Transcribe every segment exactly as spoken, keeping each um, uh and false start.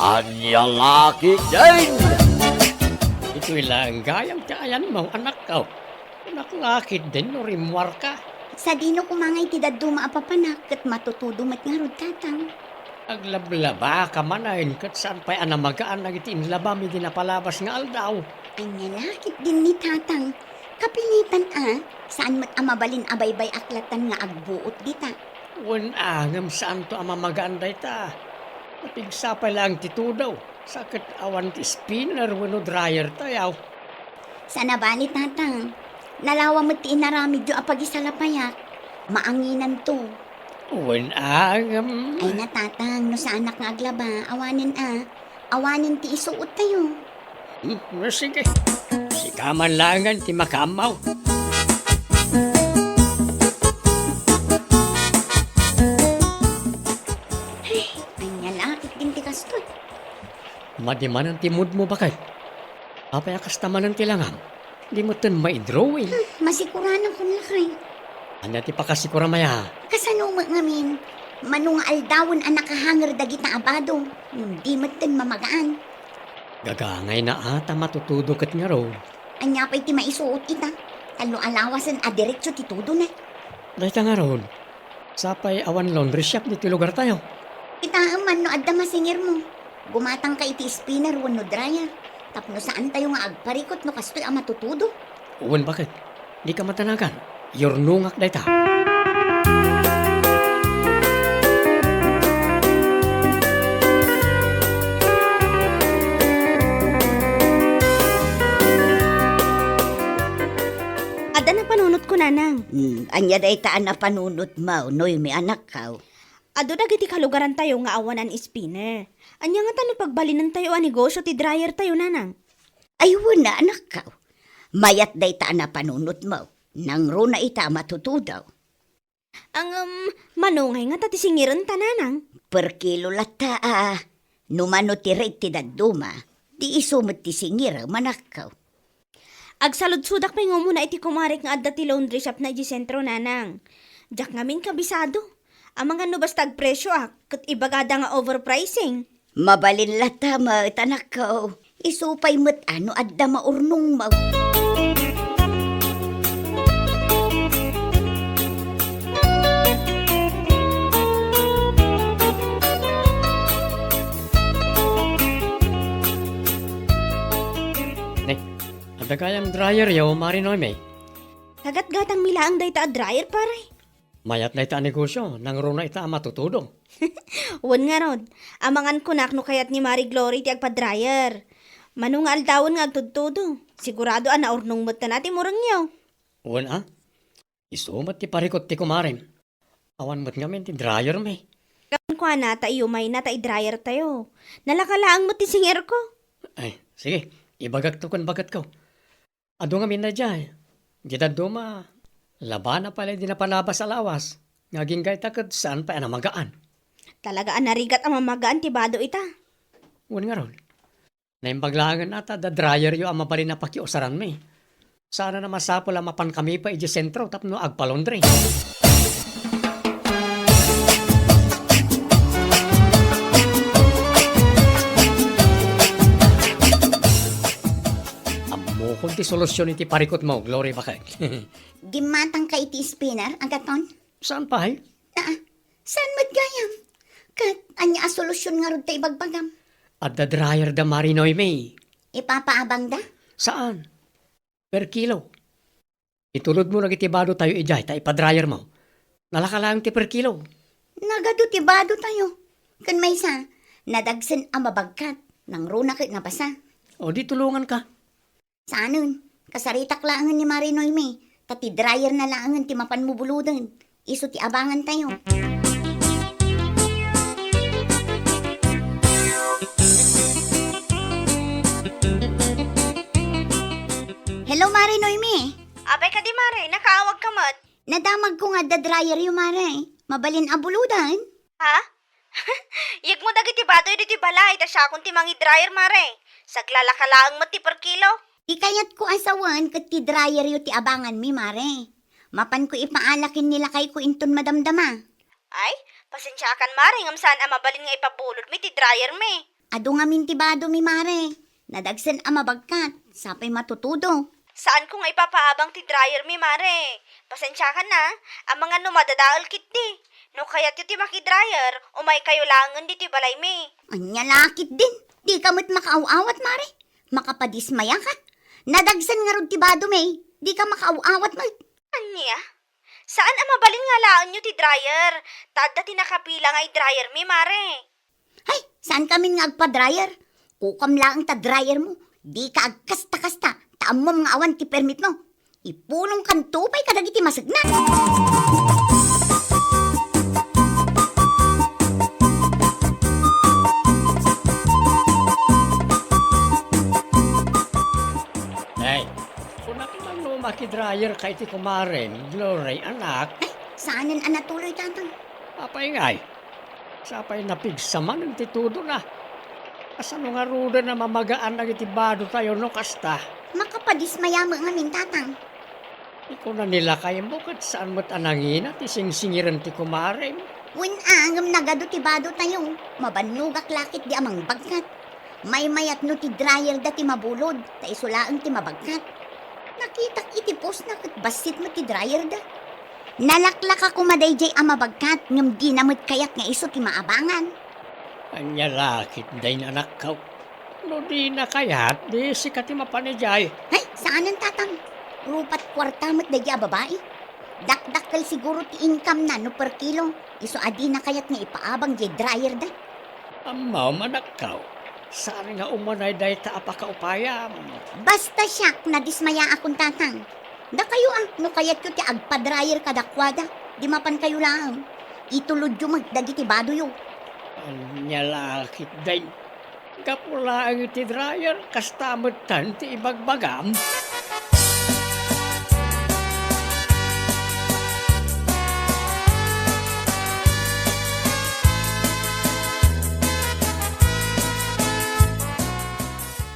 Ania la ketdin? Itoy laeng gayam ti ayanmo, anakko. Kunak la ketdin no rimmuarka. Sadino koma nga iti dadduma a papanak ket matutudo met ngarud, tatang. Aglablabaka manen ket saan pay a namagaan dagiti inlabam idi napalabas nga aldaw. Ania la ketdin ni tatang? Kapinetan a, saan met a mabalin a baybay-ak latan nga agbuot dita. Wen a, ngem saanto a mamagaan dayta. Napigsa pay laeng ti tudo, sa ket awan ti spinner wenno dryer tayo. Saan a bali, tatang. Nalawa met ti inaramidyo a pagisalapayak. Maanginanto. Wen a, ngem. Ay na, tatang, no saanak nga aglaba, awanen a. Awanen ti isuot tayo. Hmm, no, sige. Sika man laengen ti makaammo. Ay, ania la ketdin ti kastoy? Madi manen ti moodmo, baket. Apay a kasta manen ti langam? Di metten maidrawing. Hmm, masikuranak koma lakay. Ania ti pakasikuram aya? Kasano met ngamin? Mano nga aldawen a nakahanger dagita a bado, ngem di metten mamagaan. Gagangayna a ta matutudo ket ngarud. Ania pay ti maisuot ita? Tallo a lawasen a diretso ti tudona. Dayta ngarud, sapay awan laundry shop ditoy lugartayo. Kitaem man no adda masingirmo. Gumatangka iti spinner wenno dryer tapno saantayo nga agparikut no kastoy a matutudo. Wen, baket. Dika matanagan. Yurnongak dayta. Adda napanunotko, nanang. Hmm, ania dayta a napanunotmo, Noemi, anakko? Adu dagiti kalugarantayo nga awanan spinner. Ania ngata no pagbalinentayo a negosio ti dryer tayo, nanang? Ay, wen a, anakko. Mayat dayta a napanunotmo. Nangruna ita a matutudo. Ngem, mano ngay ngata ti singirenta, nanang? Per kilo latta a. No mano ti rate ti dadduma, di isu met ti singirem, anakko. Agsaludsodak pay nga umuna iti kumarek nga adda ti laundry shop na idiay sentro, nanang. Diak ngamin kabisado. Amangan no basta agpresioak, ket ibagada nga overpricing. Mabalin latta met, anakko. Isu pay met a no adda maurnongmo. Ne, adda gayam dryer yo, Mari Noemi? Kagatgatangmi laeng dayta a dryer, pare. Mayat dayta a negosio, nangruna ita a matutudo. Wen ngarud, amangan kunak no kayat ni Mari Glory ti agpa-dryer. Mano nga aldawen nga agtudtudo, sigurado a naurnong met ti murengyo. Wen a, isu met ti parikut ti kumarem. Awan met ngamin ti dryer mi. Kuana ta iyumayna ta i-dryer tayo. Nalaka laeng met ti singirko. Ay, sige, ibagakto ken baketko. Adu ngamin daydiay. Diay dadduma, labana pay la idi napalabas a lawas, nga agingga ita ket saan pay a namagaan. Talaga a narigat a mamagaan ti bado ita. Wen ngarud, naimbag laengen a ta adda dryer yo a mabalin a pakiusaranmi. Saan a masapul a mapankami pay idiay sentro tapno agpa-laundry. Ammokon ti solusion iti parikutmo, Glory, baket. Gimmatangka iti spinner, Agaton? Saan pay? Aa, saan met gayam? Ket ania a solusion ngarud ta ibagbagam? Adda dryer da Mari Noemi. Ipapaabangda? Saan? Per kilo. Itulodmo dagiti bado tayo idiay ta ipa-dryer mo. Nalaka laeng ti per kilo. Nagadu ti bado tayo. Ken maysa, nadagsen a mabagkat, nangruna ket nabasa. O di tulonganka. Saanen, kasaritak laengen ni Mari Noemi, ta ti dryer na laengen ti mapanmo buloden. Isu ti abangan tayo. Hello, Mari Noemi. Apay kadi, Mare, nakaawagka met? Nadamagko nga adda dryer yo, Mare. Mabalin a bulodan? Ha? Yegmo dagiti badoy ditoy balay, ta siakon ti mangi-dryer, Mare. Saglalaka laeng met ti per kilo. Ikayatko a sawen ket ti dryer yo ti abanganmi, Mare. Mapanko ipaala ken ni lakayko inton madamdama. Ay, pasensiakan, Mare, ngem saan a mabalin nga ipabulodmi ti dryer mi. Adu ngamin ti badomi, mare. Nadagsen a mabagkat, sapay matutudo. Saanko nga ipapaabang ti dryer mi, mare. Pasensiakan na, amangan no madadael ketdi. No kayatyo ti makidryer, umaykayo laengen ditoy balaymi. Ania la ketdin, dika met makaaw-awat, mare. Makapadismayaka. Nadagsen ngarud ti badomi, dika makaaw-awat met. Ania? Saan a mabalin nga alaenyo ti dryer? Ta adda ti nakapila nga i-dryer mi, mare. Hay, saankamin nga agpa-dryer? Kukam laeng ta dryer mo. Dika agkasta-kasta, ta ammom nga awan ti permit mo. Ipulongkanto pay kadagiti masekna. Ay, kunak man no makidryer ka iti kumarem, Glory, anak. Ay, saanen a natuloy, Tatang. Apay ngay? Sapay napigsa manen ti tudona. Kasano ngaruden a mamagaan dagiti badotayo no kasta? Makapadismaya met ngamin, Tatang. Ikuna ni lakaymo ket saan met a nangina ti singsingiren ti kumarem. Wen a, ngem nagadu ti badotayo. Mabannogak la ketdi a mangbagkat. Maymayat no ti dryer da ti mabulod, ta isu laeng ti mabagkat. Nakitak iti postna ket bassit met ti dryer da. Nalaklaka koma daydiay a mabagkat, ngem dina met kayat nga isu ti maabangan. Ania la ketdi, anakko? No dina kayat, di sika ti mapan idiay. Ay, saanen, Tatang. Rupat kuarta met daydiay a babai. Dakdakkel siguro ti income na no per kilo. Isu a dina kayat nga ipaabang diay dryer da. Ammom, anakko, saan nga umanay dayta a pakaupayam? Basta siak, nadismayaakon, Tatang. Dakayo a, no kayatyo ti agpa-dryer kadakuada, di mapankayo laeng. Itulodyo met dagiti badoyo. Ania la ketdi? Gapu laeng iti dryer, kasta metten ti ibagbagam.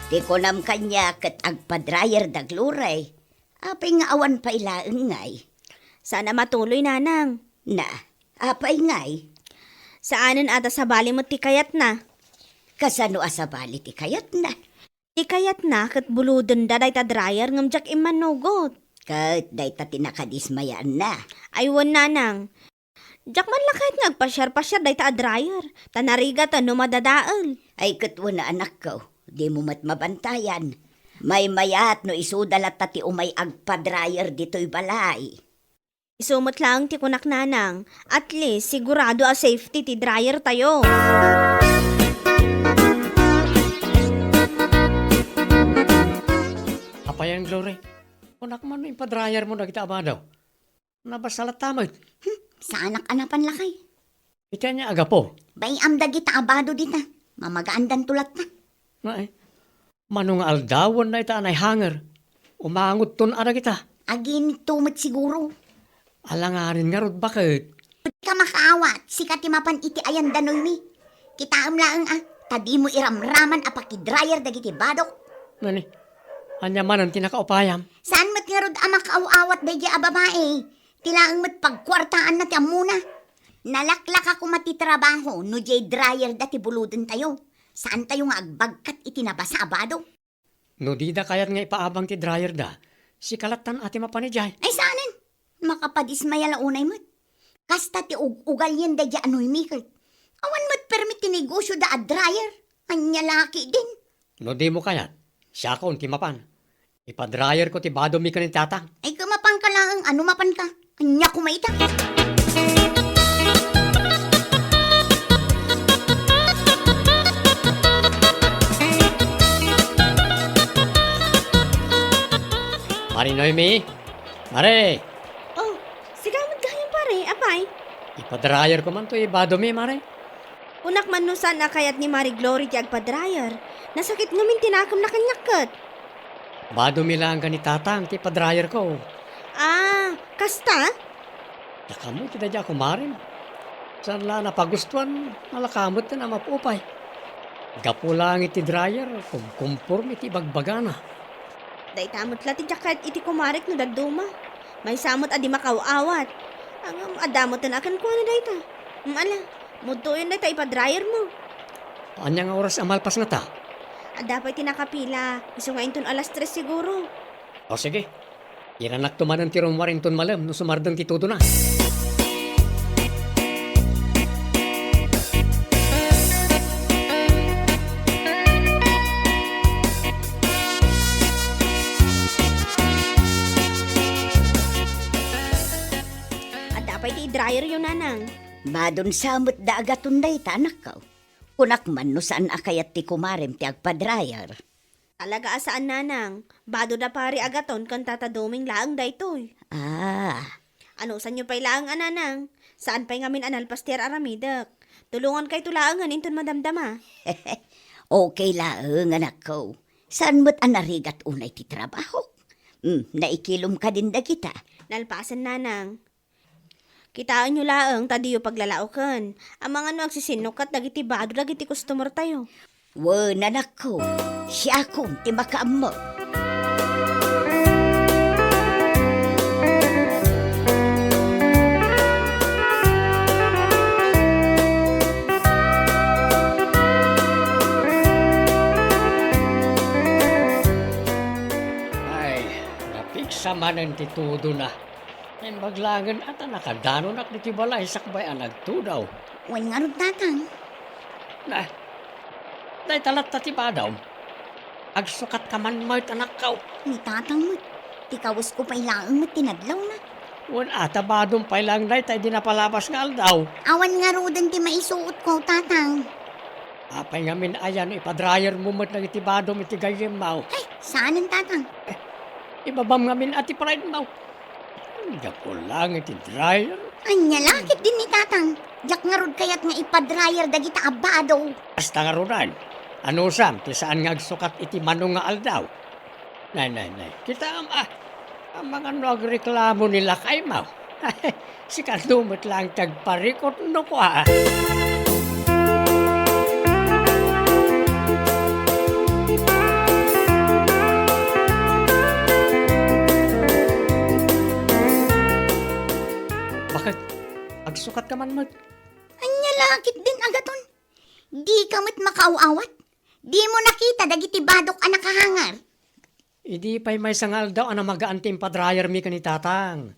Ti kunam kaniak ket agpa-dryer da, Glory. Apay nga awan pay laeng ngay? Saan a matuloy, Nanang. Na, apay ngay? Saanen a ta sabali met ti kayatna. Kasano a sabali ti kayatna? Ti kayatna ket bulodenda dayta dryer ngem diak immanugot. Ket dayta ti nakadismayaanna. Ay wen, Nanang. Diak man la kayat nga agpasiar-pasiar dayta a dryer, ta narigat no madadael. Ay ket wen a, anakko, dimo met mabantayan. Maymayat no isuda latta ti umay agpa-dryer ditoy balay. Isu met laeng ti kunak, Nanang, at least sigurado a safety ti dryer tayo. Apayen, Glory? Kunak man no impa-dryer mo dagita a bado? Nabasa latta met. Hmm, saanak a napan, lakay. Iti ania a gapu? Bay-am dagita a bado dita. Mamagaandanto latta. Ay, mano nga aldawen dayta a naihanger? Umangodton a dagita. Aginto met siguro. Alanganin ngarud, baket? Dika makaawat, sika ti mapan iti ayan da Noemi. Kitaem laeng a, ta dimo iramraman a pakidryer dagiti badok. Nani? Ania manen ti nakaupayam? Saan met ngarud a makaaw-awat daydiay a babai? Ti laeng met pagkuartaanna ti ammona. Nalaklaka koma ti trabaho no diay dryer da ti bulodentayo. Saantayo nga agbagkat iti nabasa a bado. No dida kayat nga ipaabang ti dryer da, sika lattan a ti mapan idiay. Ay, saanen? Makapadismaya la unay met. Kasta ti ug-ugalien daydiay a Noemi ket. Awan met permit ti negosio da a dryer. Ania la ketdin? No dimo kayat, siakon ti mapan. Ipa-dryer ko ti badomi ken ni Tatang. Ay, kamapanka laeng, ano mapanka? Ania koma ita? Mare Noemi? Mare! Oh, sika met gayam, pare. Apay? Ipa-dryer ko man to, ibadomi, mare. Kunak man no saan a kayat ni Mare Glory ti agpa-dryer. Nasakit ngamin ti nakemna kaniak ket. Badomi laeng ken ni Tatang ti ipa-dryer ko. Ah, kasta? Dakami ti daydi a kumarem. Saan la a napagustuan, nalaka met a maupay. Gapu laeng iti dryer, kumkumporme ti ibagbagana. Dayta met la ti diak kayat iti kumarek no dadduma. Maysa met a di makaw-awat. Ngem adda met a kenkuana dayta. Ala, mudtoyon dayta ipa-dryer mo. Ania nga oras a malpas ngata? Adda pay ti nakapila. Isu nga inton alas tres siguro. O sige. Iranakto manen ti rummuar inton malem no sumardeng ti tudona. Adda pay ti dryer yo, Nanang. Badon sa met da agaton dayta, anakko. Kunak man no saan a kayat ti kumarem ti agpa-dryer. Talaga a saan, Nanang. Bado da pari agaton ken Tata Doming laeng daytoy. Ah. Anusanyo pay laeng a, Nanang. Saan pay ngamin a nalpas ti ar-aramidek. Tulongankayto laengen inton madamdama. Okay laeng, anakko. Saan met a narigat unay ti trabaho? Hmm, naikilom kadin dagita? Nalpasen, Nanang. Kitaenyo laeng ta diyo paglalaoken. Amangan no agsisinnukat dagiti bado dagiti customertayo. Wen, anakko, siakon ti makaammo. Ay, napigsa manen ti tudona. Naimbag laengen a ta nakadanonak ditoy balay sakbay a nagtudaw. Wen ngarud, Tatang. Na, dayta latta ti badom. Agsukatka man met, anakko. Ni Tatang met. Ti kawesko pay laeng met ti nadlawna. Wen a ta badom pay laeng dayta idi napalabas nga aldaw. Awan ngaruden ti maisuotko, Tatang. Apay ngamin aya no ipa-dryermo met dagiti badom iti gayyemmo? Ay, saanen, Tatang. Eh, ibabam ngamin a ti pridemo. Gapu laeng iti dryer. Ania la ketdin ni Tatang? Diak ngarud kayat nga ipa-dryer dagita a bado. Kasta ngaruden, anusam ti saan nga agsukat iti mano nga aldaw? Nay, nay, nay. Kitaem, ah, amangan no agreklamo ni lakaymo. Sika met laeng ti agparikut no kua. Baket? Agsukatka man met? Ania la ketdin agaton? Dika met makaaw-awat? Dimo nakita dagiti badok a nakahanger? Idi pay maysa nga aldaw a namagaan ti impa-dryermi ken ni Tatang.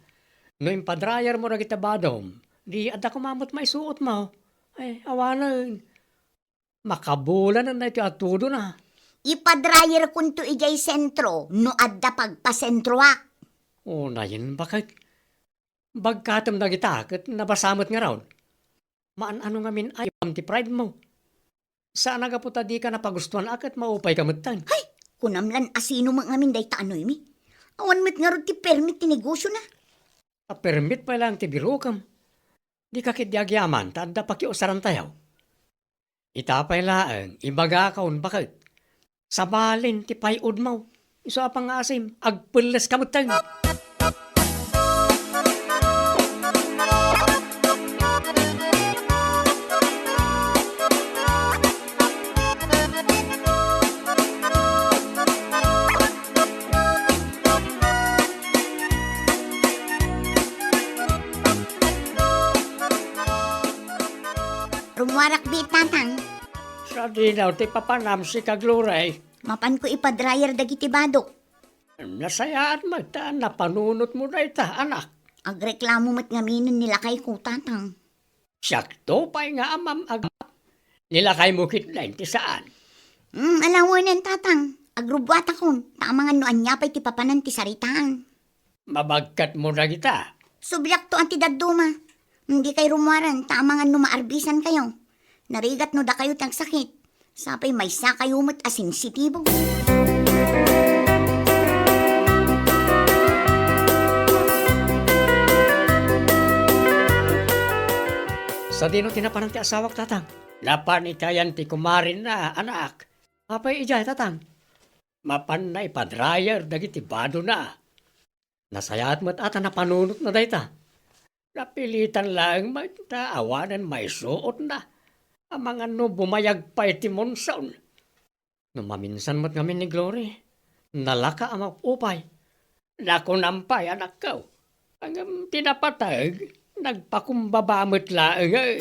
No impa-dryermo dagiti badom, di adda koma met maisuotmo. Ay, awanen. Makabulanen daytoy a tudona. Ipa-dryerkonto idiay sentro no adda pagpasentroak. Unayen, baket. Bagkatem dagita ket nabasa met ngarud. Maan-ano ngamin a ibabam ti pridemo. Saan a gapu ta dika napagustuan a ket maupayka metten. Hay! Kunam lan a sino met ngamin dayta a Noemi? Awan met ngarud ti permit ti negosiona. A permit pay laeng ti birokem. Dika ketdi agyaman ta adda pakiusarantayo. Ita pay laeng, ibagakon, baket. Sabalin ti pay-odmo. Isu a pangngaasim, agpelleska metten. Rummuarak biit, Tatang. Sadino ti papanam, sika, Glory? Mapanko ipa-dryer dagiti badok. Nasayaat met ta napanunotmo dayta, anak. Agreklamo met ngaminen ni lakayko, Tatang. Siakto pay nga amam ag-, ni lakaymo ketdin ti saan. Hmm, alawenen, Tatang. Agrubbuatakon, ta amangan no ania pay ti papanan ti saritaan. Mabagkatmo dagita? Subliakto a ti dadduma. Dikay rummuaren, ta amangan no maarbisankayo. Narigat no dakayo ti agsakit. Sapay maysakayo met a sensitibo. Sadino ti napanan ti asawak, Tatang? Napan iti ayan ti kumarenna, anak. Apay idiay, Tatang? Mapanna ipa-dryer dagiti badona. Nasayaat met a ta napanunotna dayta. Napilitan laeng met ta awanen maisuotna. Amangan no bumayag pay ti monsoon. No maminsan met ngamin ni Glory, nalaka a mapupay. Nakunam pay, anakko. Ngem ti napateg, nagpakumbaba met laeng, eh.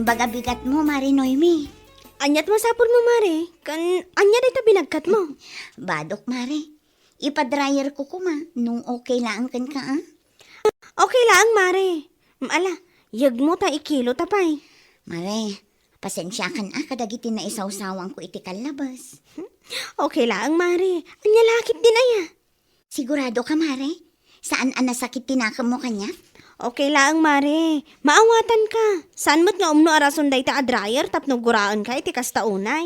Baga bigatmo, Mare Noemi. Ania't masapulmo, Mare? Ken ania dayta binagkatmo? Badok, Mare. Ipa-dryerko koma, no okay laeng kenka, a? Okay laeng, Mare. Mm, ala, yegmo ta ikilota pay. Mare, pasensiakan a kadagiti naisawsawangko iti kallabas. Okay laeng, Mare. Ania la ketdin aya? Sigurado ka, Mare? Saan a nasakit ti nakemmo kaniak? Okay laeng, Mare. Maawatanka. Saan met nga umno a rason dayta a dryer tapno guraenka iti kasta unay.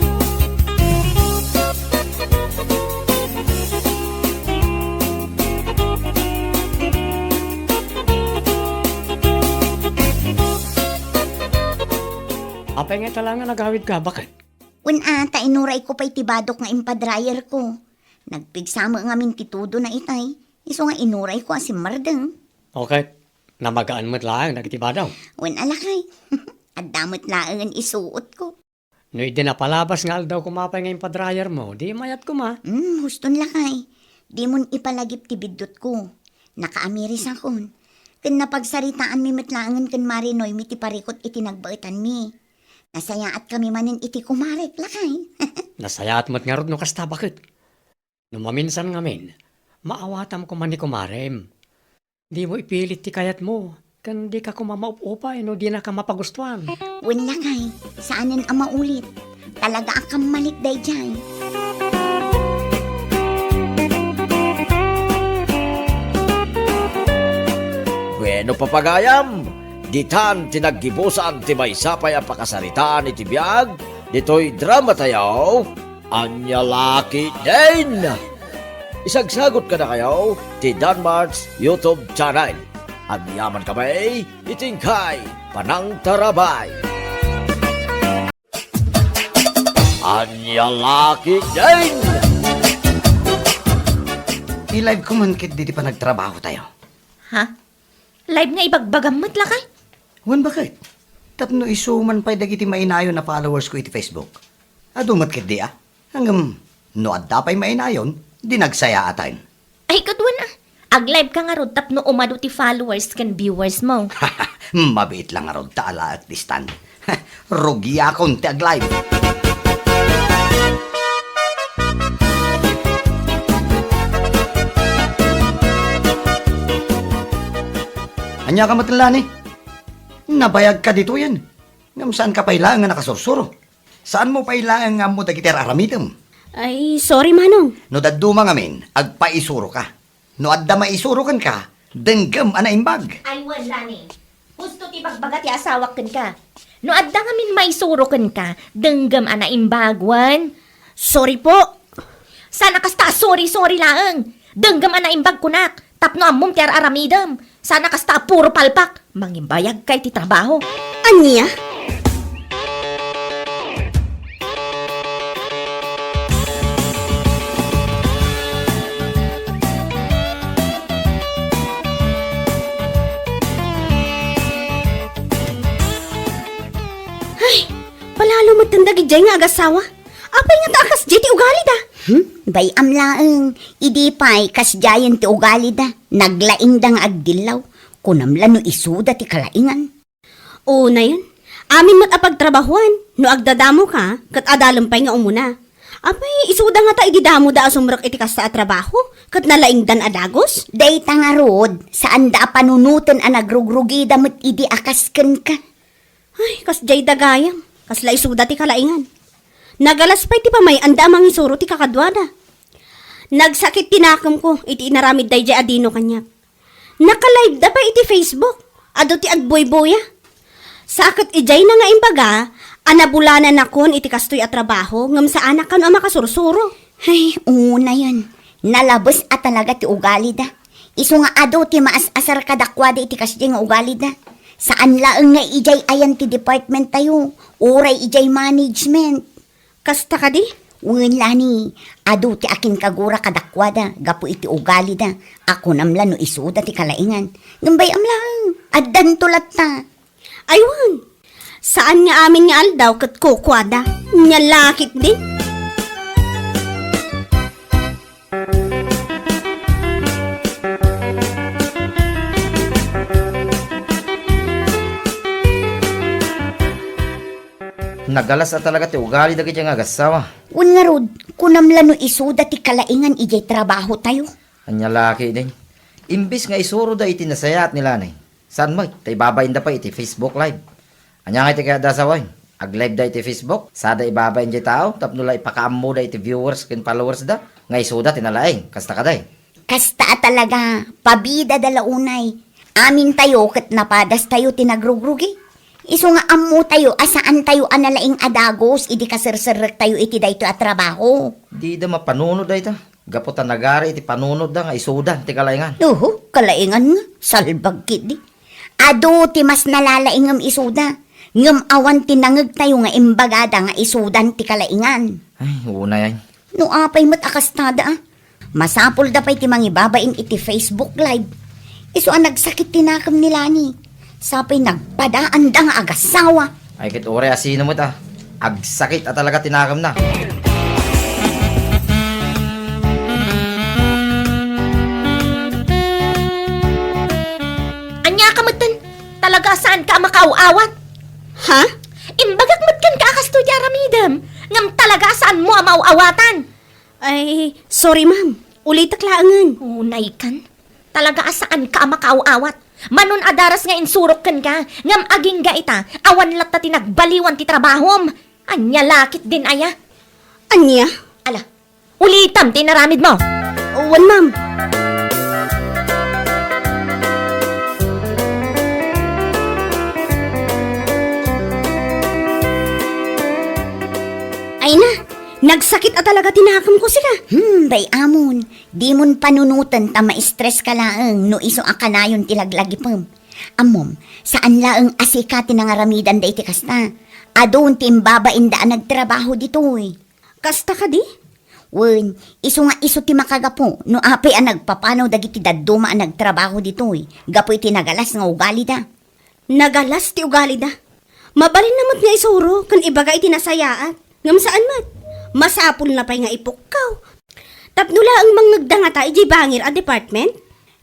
Apay nga ita la nga nagawidka, baket? Wen a, ta inurayko pay ti badok nga impa-dryerko. Nagpigsa met ngamin ti tudona itay, isu nga inurayko a simmardeng. Okay. Namagaan met laeng dagiti badok. Wen a, lakay. Adda met laengen isuotko. No idi napalabas nga aldaw koma pay nga impa-dryermo, di mayat koma. Hmm, huston, lakay. Dimon ipalagip ti biddutko. Nakaamirisakon. Ken napagsaritaanmi met laengen ken Mare Noemi ti parikut iti nagbaetanmi. Nasayaatkami manen iti kumarek, lakay. Nasayaat met ngarud no kasta, baket? No maminsan ngamin, maawatam koma ni kumarem. Dimo ipilit ti kayatmo, ken dika koma maup-upay no dinaka mapagustuan. Wen, lakay, saanen a maulit. Talaga a kammalik daydiay. Bueno, papagayam, ditan ti naggibusan ti maysa pay a pakasaritaan iti biag ditoy dramatayo, Ania la ketdin? Isagsagot kadakayo ti Danmart's YouTube channel. Agyamankami iti inkay panangtarabay. Ania la ketdin? I-live ko man ketdi ti panagtrabahotayo. Ha? Live nga ibagbagam met, lakay? Wen, baket? Tapno isu man pay dagiti mainayon a followers ko iti Facebook. Adu met ketdi a. Ngem no adda pay mainayon, di nagsayaatan. Ay, ket wen a. Ag-live ka ngarud tapno umadu ti followers ken viewers mo. Mabiit la ngarud ta alaek distan. Rugiakon ti ag-live. Ania ka met, Lani? Nabayagka ditoyen. Ngem saanka pay laeng nga nakasursuro. Saanmo pay laeng nga ammo dagiti ar-aramidem. Ay, sorry, Manong. No dadduma ngamin, agpaisuroka. No adda maisuro kenka, denggem a naimbag. Ay, wen, Lani. Husto ti bagbaga ti asawak kenka. No adda ngamin maisuro kenka, denggem a naimbag, wen. Sorry po. Saan a kasta a sorry-sorry laeng. Denggem a naimbag kunak. Tapno ammom ti ar-aramidem. Saan a kasta a puro palpak. Mangimbayagka iti trabaho. Ania? Ay, palalo met dagijay nga agasawa. Apay nga ta a kasdiay ti ugalida? Hmm? Bay-am laeng. Idi pay, kasdiayen ti ugalida. Naglaingda nga agdillaw. Kunam la no isuda ti kalaingan. Unayen, amin met a pagtrabahuan, no agdadamoka, ket adalem pay nga umuna. Apay, isuda ngata idi damoda a sumrek iti kasta a trabaho, ket nalaingdan a dagus? Dayta ngarud, saanda a panunoten a nagrugrugida met idi a kas kenka. Ay, kasdiay da gayam, kasla isuda ti kalaingan. Nagalas pay ti pamay-anda a mangisuro ti kakaduada. Nagsakit ti nakemko iti inaramid daydiay a dino kaniak. Naka-live da pay iti Facebook. Adu ti agbuybuya. Sa ket idiay na nga imbaga a nabulananakon iti kastoy a trabaho ngem saanak kano a makasursuro. Ay, unayen. Nalabes a talaga ti ugalida. Isu nga adu ti maas-asar kadakuada iti kasdiay nga ugalida. Saan laeng nga idiay ayan ti department tayo, uray idiay management. Kasta kadi? Wen, Lani, adu ti akinkagura kadakuada gapu iti ugalida a kunam la no isuda ti kalaingan. Ngem bay-am laeng, addanto latta. Ay wen, saan nga amin nga aldaw ket kukuada. Nia la ketdi? Nagalas a talaga ti ugali dagiti nga agassawa. Wen ngarud, kunam la no isuda ti kalaingan idiay trabahotayo. Ania la ketdin? Imbes nga isuroda iti nasayaat ni Lani, saan met ta ibabainda pay iti Facebook Live. Ania nga iti kayatda a sawen? Ag-live da iti Facebook, sada ibabain diay tao tapno la ipakaammoda iti viewers ken followers da nga isuda ti nalaing. Kasta kadi? Kasta a talaga, pabidada la unay. Amintayo ket napadastayo ti nagrugrugi. Isu nga ammotayo a saantayo a nalaing a dagus idi kaserserrektayo iti daytoy a trabaho. Dida mapanunot dayta, gapu ta nagari iti panunotda nga isudan ti kalaingan. Uhu, kalaingan nga, salbag ketdi. Adu ti mas nalalaingem isuda, ngem awan ti nangegtayo nga imbagada nga isudan ti kalaingan. Ay, unay ay. No apay met a kastada, a. Masapulda pay ti mangibabain iti Facebook Live. Isu a nagsakit ti nakem ni Lani. Sa pay nagpadaanda nga agassawa. Ay, ket uray a sino met a. Agsakit a talaga ti nakemna. Ania ka metten? Talaga a saanka a makaaw-awat? Ha? Imbagak met kenka a kastoy ti aramidem, ngem talaga a saanmo a maaw-awatan. Ay, sorry, ma'am. Ulitek laengen. Unaykan. Talaga a saanka a makaaw-awat. Manon a daras nga insurok kenka, ngem agingga ita, awan latta ti nagbaliwan ti trabahom. Ania la ketdin aya? Ania? Ala, ulitem ti inaramidmo. Wen, ma'am. Ay na, nagsakit a talaga ti nakemko, sika. Hmm, bay-amon. Dimon panunoten ta ma-stress ka laeng no isu a kanayon ti laglagipem. Ammom, saan laeng a sika ti nangaramidanda iti kasta. Adun ti imbabainda a nagtrabaho ditoy. Kasta kadi? Wen, isu nga isu ti makagapu no apay a nagpapanaw dagiti dadduma a nagtrabaho ditoy gapu iti nagalas nga ugalida. Nagalas ti ugalida. Mabalinna met nga isuro ken ibaga iti nasayaat. Ngem saan met. Masapulna pay nga ipukkaw. Tapno laeng mangngegda ngata idiay bangir a department?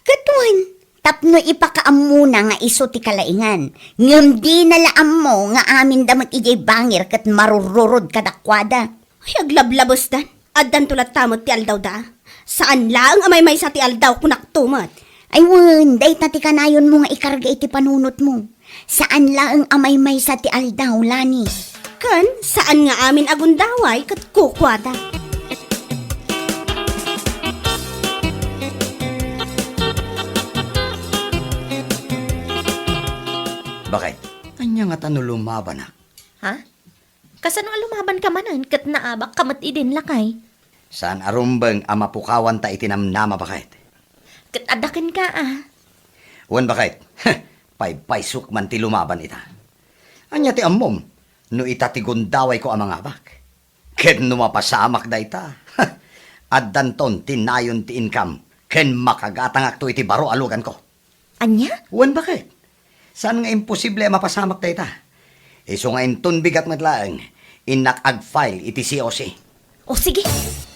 Ket wen, tapno ipakaammona nga isu ti kalaingan. Ngem dina la ammo nga aminda met idiay bangir ket marururod kadakuada. Ay, aglablabesdan. Addanto latta met ti aldawda. Saan laeng a maymaysa ti aldaw, kunakto met. Ay wen, dayta ti kanayonmo nga ikarga iti panunotmo. Saan laeng a maymaysa ti aldaw, Lani. Ken saan nga amin a gundaway ket kukuada. Baket, ania ngata no lumabanak? Ha? Kasano a lumabanka manen ket naabakka met idin, lakay? Saan a rumbeng a mapukawanta iti namnama, baket. Ket adda kenka, a. Wen, baket. Paypaysok man ti lumaban ita. Ania ti ammom no ita ti gundawayko a mangabak? Ket no mapasamak dayta, addanton ti nayon ti income ken makagatangakto iti baro a luganko. Ania? Wen, baket. Saan nga imposible a mapasamak dayta. Isu nga inton bigat met laeng, innak ag-file iti C O C. O sige,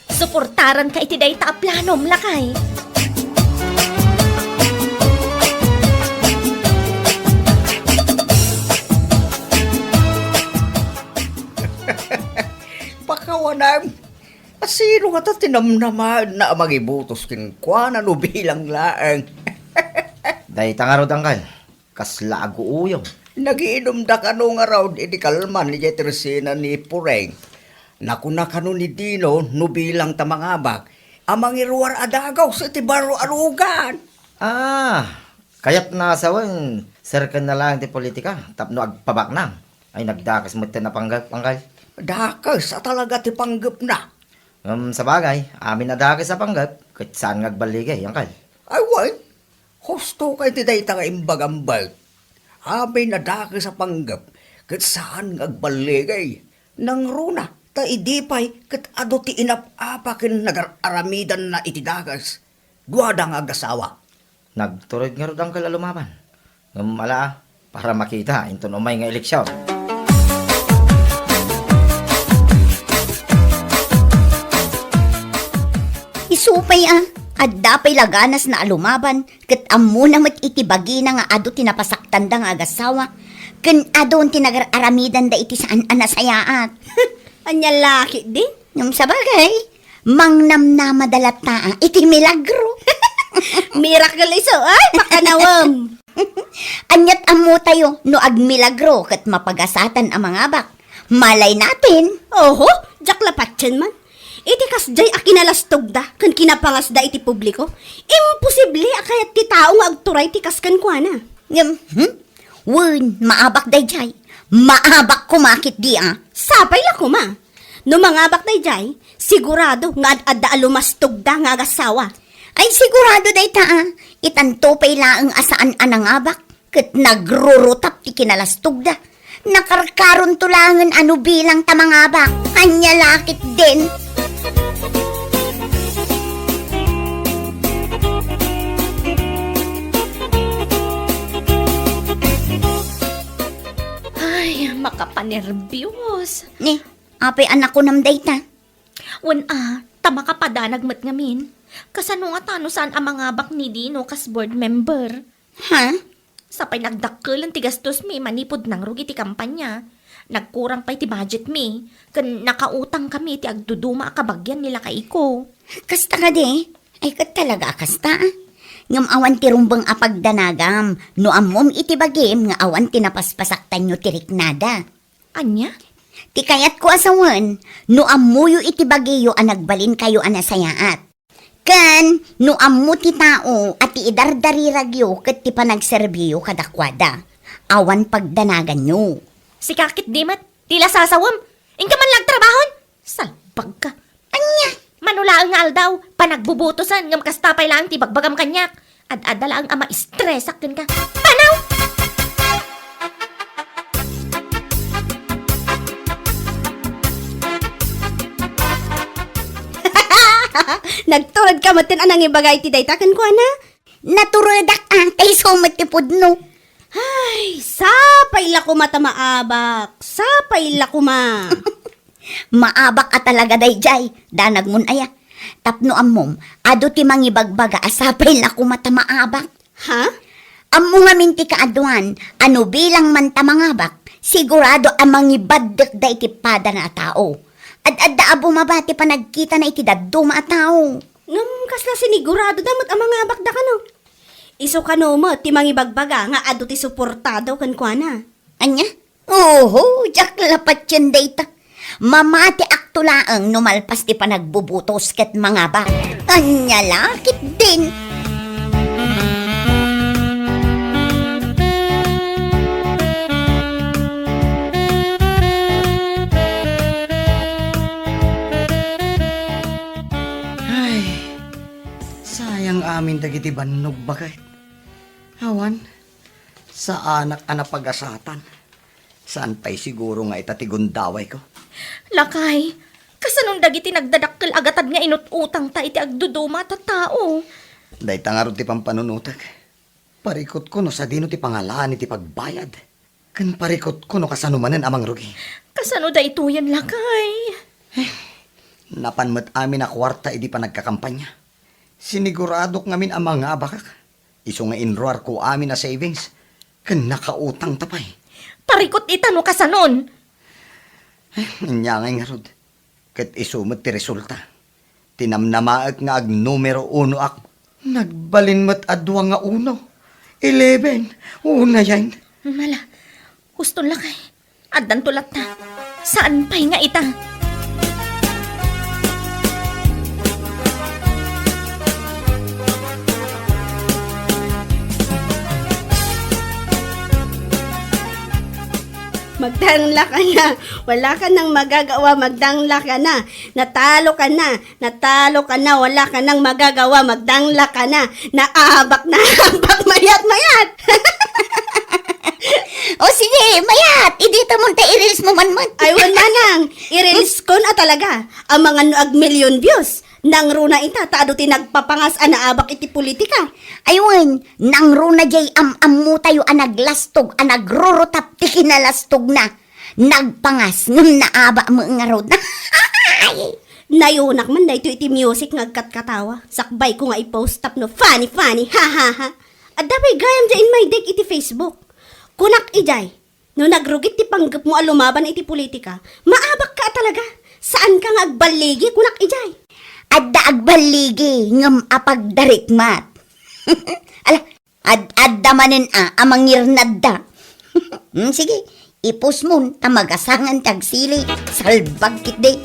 suportaranka iti dayta a planom, lakay. Pakawanam. A, sino ngata ti namnamaenna a mangibutos kenkuana no bilang laeng? Dayta ngarud, angkel, kasla aguuyong. Nagiinumda kano ngarud idi kalman idiay tersena ni Pureng. Nakuna kano ni Dino no bilang ta mangabak a mangiruar a dagus iti baro a lugan. Ah, kayatna a sawen, serken na laeng ti politika tapno agpabaknang. Ay, nagdakes metten a panggep, angkel. Dakes a talaga ti panggepna. Ngem sabagay, amin a dakes a panggep, ket saan nga agballigay, angkel. Ay, wen, husto kay ti dayta nga imbagam, Bert. Amin a dakes a panggep, ket saan nga agballigay. Nangruna, ta idi pay ket adu ti inap-apa ken nagar-aramidanna iti dakes. Duada nga agasawa. Nagtured ngarud, angkel, a lumaban. Ngem ala, para makita inton umay nga eleksion. Isu pay a, adda pay la ganasna a lumaban, ket ammona met iti bagina nga adu ti napasaktanda nga agasawa. Ken adun ti nagar-aramidanda iti saan a nasayaat. Ania la ketdin? Ngem sabagay, mangnamnamada latta iti milagro. Miracle isu, ay, pakanawem. Ania't ammotayo no agmilagro ket mapagasatan a mangabak? Malay natin. Oho, diak la patien man. Iti kasdiay a kinalastogda ken kinapangasda iti publiko, imposible a kayat ti tao nga agturay ti kas kenkuana. Ngem, hmm? Wen, maabak daydiay. Maabak koma ketdi a. Sapay la koma. No mangabak daydiay, sigurado nga ad-adda a lumastogda nga agassawa. Ay, sigurado dayta a. Itanto pay laeng a saan a nangabak ket nagrurutap ti kinalastogda. Nakarkaronto laengen a no bilang ta mangabak. Ania la ketdin? Ay, makapanerbios. Ni, apay a nakunam dayta? Wen a, ta makapadanag met ngamin. Kasano ngata no saan a mangabak ni Dino kas board member? Ha? Sapay nagdakkelen ti gastosmi manipud nangrugi ti kampanya. Nagkurang pay ti budgetmi, ken nakautangkami ti agduduma a kabagian ni lakayko. Kasta kadi? Ay, ket talaga a kasta, a. Ngem awan ti rumbeng a pagdanagam no ammom iti bagim nga awan ti napaspasaktanyo ti riknada. Ania? Ti kayatko a sawen, no ammoyo iti bagiyo a nagbalinkayo a nasayaat. Ken no ammo ti tao a ti idardariragyo ket ti panagserbiyo kadakuada, awan pagdanaganyo. Sika ketdi met, ti la sasawem. Inka man la agtrabahon? Salbagka. Ania? Mano laeng nga aldaw, panagbubutosen, ngem kasta pay laeng ti bagbagam kaniak. Ad-adda laeng a maistresak kenka. Panaw! Nagturedka metten a nangibaga iti dayta kenkuana? Naturedak a, ta isu met ti pudno. Ay, sapay la koma ta maabak. Sapay la koma. Maabak a talaga daydiay, danagmon aya. Tapno ammom, adu ti mangibagbaga a sapay la koma ta maabak. Ha? Ammo ngamin ti kaaduan a no bilang man ta mangabak, sigurado a mangibaddekda iti padana a tao. Ad-adda a bumaba ti panagkitana iti dadduma a tao. Ngem kasla siniguradoda met a mangabakda kano? Isu kano met ti mangibagbaga nga adu ti suportado kenkuana? Ania? Oho, diak la patien dayta. Mamatiakto laeng no malpas ti panagbubutos ket mangabak. Ania la ketdin? Ay, sayang amin dagiti bannog baket. Awan, saanak a napagasatan. Saan pay siguro nga ita ti gundawayko? Lakay, kasanon dagiti nagdadakkel a gatad nga inut-utangta iti agduduma a tattao? Dayta ngarud ti pampanunotek. Parikutko no sadino ti pangalaan iti pagbayad. Ken parikutko no kasano manen a mangrugi. Kasano daytoyen, lakay? Eh, napan met amin a kuarta idi panagkakampanya. Siniguradok ngamin a mangabakak. Isu nga inruarko amin a savings, ken nakautangta pay. Parikut ita no kasanon! Eh, ania ngay ngarud? Ket isu met ti resulta. Ti namnamaek nga agnumero unoak. Nagbalin met a dua nga uno. Eleven. Unayen. Mala, huston lakay. Addanto latta. Saan pay nga ita? Magdangla ka na. Wala ka nang magagawa, magdangla ka na. Natalo ka na. Natalo ka na, wala ka nang magagawa, magdangla ka na. Naabak, naabak, mayat, mayat. O sige, mayat, idita mo ta i-reels mo man met. Ay, wen manang, i-reels ko na talaga. Amangan no ag-million views. Nangruna ita, ta adu ti nagpapangas a naabak iti politika. Ay wen, nangruna jay am-ammo tayo a naglastog, a nagrurutap ti kinalastogna. Nagpangas, ngem naabak met ngarud. Ay! Nayunak man daytoy iti music nga agkatkatawa. Sakbay ko nga i-post tapno funny, funny, ha, ha, ha. Adda pay gayam dya inmaiddeg iti Facebook. Kunak idiay, No nagrugit ti panggepmo a lumaban iti politika, maabakka a talaga. Saanka nga agballigi, kunak idiay. Adda agballigi, ngem apagdarikmat. Ala, ad-adda manen a, a mangirnadda. Hmm, sige, ipusmon, ta magasangan ti agsili, salbag ketdi.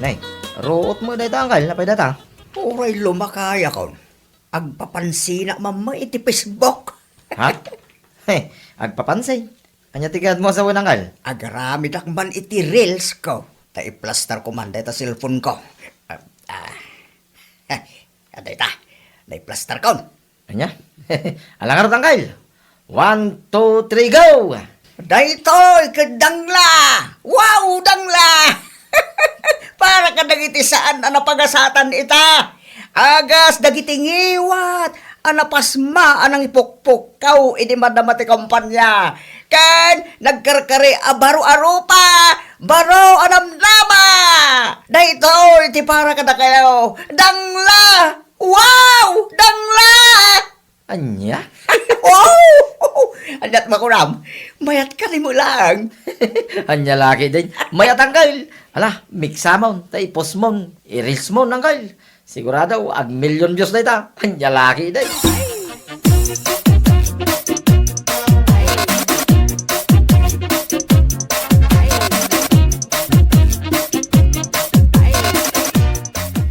Nay, ruot mo dayta, anggal, napay data? Uray lumakayakon. Agpapansinak man met iti Facebook. Ha? He, agpapansin. Ania ti kayatmo a sawen, anggal? Agaramedak man iti reels ko. Ta iplastar ko man dayta cellphone ko. Ah, ah. Dayta, naiplastar kon. Ania? Ala ngarud, anggal. One, two, three, go! Daytoy ket dangla! Wow, dangla! Para kadagiti saan a napagasatan ita. Agas dagiti ngiwat a napasma a nangipukpukkaw idi madama ti kampanya. Ken nagkarkari a baro a rupa, baro a namnama. Daytoy ti para kadakayo. Dangla! Wow! Dangla! Ania? Wow! Aniat makunam? Mayat ka ni mo lang. Ania laki din? Mayat, anggal. Ala, miksamon, ta ipusmon, ireelsmon, anggal. Sigurado, ag million views na ita. Ania laki din?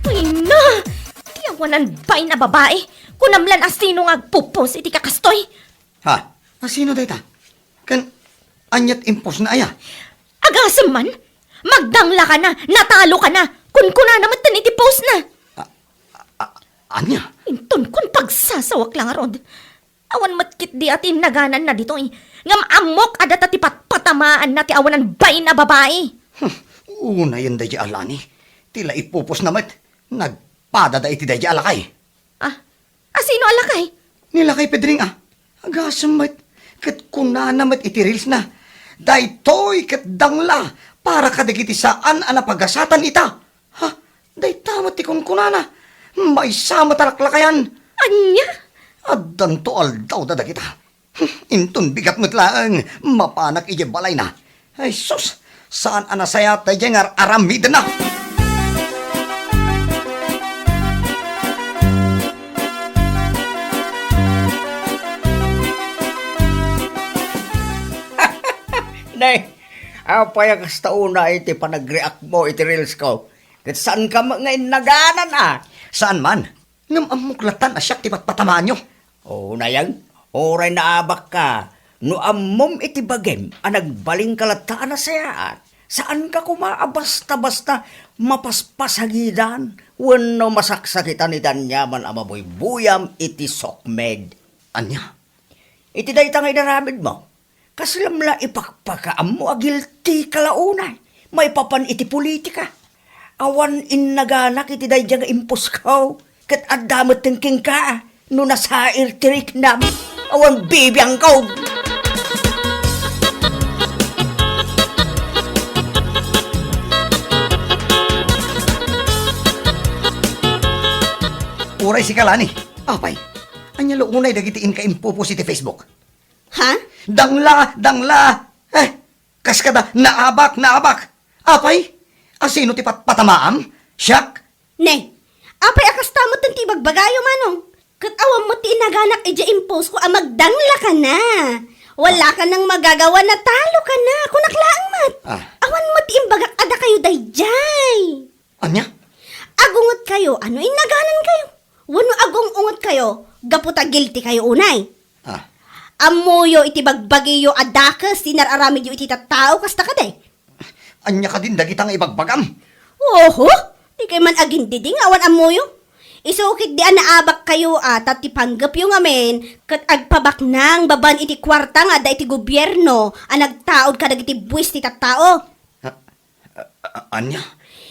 Ay na! Ti awanan bain a babae, kunam lan a sino nga agpupos iti kakastoy. Ha? A sino dayta? Ken aniat impostna aya? Agasem man, magdanglakana, natalokana, kunkunana metten iti postna. A-, a-, ania? Inton kun pagsasawak la ngarud. Awan met ketdi a ti innagananna ditoy. Ngem ammok a data ti patpatamaanna ti awanan bain a babae. Hmm, unayen daydi a Lani. Ti la ipupos na met. Nagpadada iti daydi a lakay. Ah, a sino a lakay? Ni lakay Pedring a. Agasem met. Ket kunana met iti reels na, "Daytoy ket dangla para kadagiti saan a napagasatan ita." Ha? Dayta met ti kunkunana. Maysa met a laklakayan. Ania? Addanto aldaw da dagita. Inton bigat met laeng, mapanak idiay balayna. Ay sus, saan a nasayaat daydiay nga ar-aramidenna. Nay, apay a kasta unay ti panagreact mo iti reels ko? Ket saanka met nga innaganan a? Saan man. Ngem ammok latan a siak ti patpatamaanyo. O, nayang, uray naabakka, no ammom iti bagim a nagbalinka latta a nasayaat, saanka koma a basta-basta mapaspasagidan wenno masaksakitan iti aniaman a mabuybuyam iti sokmed. Ania? Iti dayta nga inaramidmo, kaslam la ipakpakaammo a guilty ka la unay maipapan iti politika. Awan innaganak iti daydiay nga imposko, ket adda metten kenka no nasair ti riknam. Awan bibiangko. Uray sika, Lani. Apay, ania la unay dagiti inka impupos iti Facebook? Ha? Dangla! Dangla! Eh, kas kada, naabak! Naabak! Apay, a sino ti patpatamaam? Siak? Ne, apay a kasta met ti ibagbagayo, Manong? Ket awan met ti inaganak idiay imposko a magdanglakana. Wala kanang magagawa, natalokana. Kunak laeng met. Ah. Awan met ti imbagak a dakayo daydiay. Ania? Agungetkayo, a no innaganankayo? Wenno agung-ungetkayo, gapu ta guilty kayo unay? Ah. Ammoyo iti bagbagiyo a dakes ti nar-aramidyo iti tattao, kasta kadi? Ania kadin dagita nga ibagbagam? Oho, dikay man agindidi nga awan ammoyo. Isu ketdi a naabakkayo a, ta ti panggepyo ngamin ket agpabaknang babaen iti kuarta nga adda iti gobierno a nagtaud kadagiti buis ti tattao. A-, a-, ania?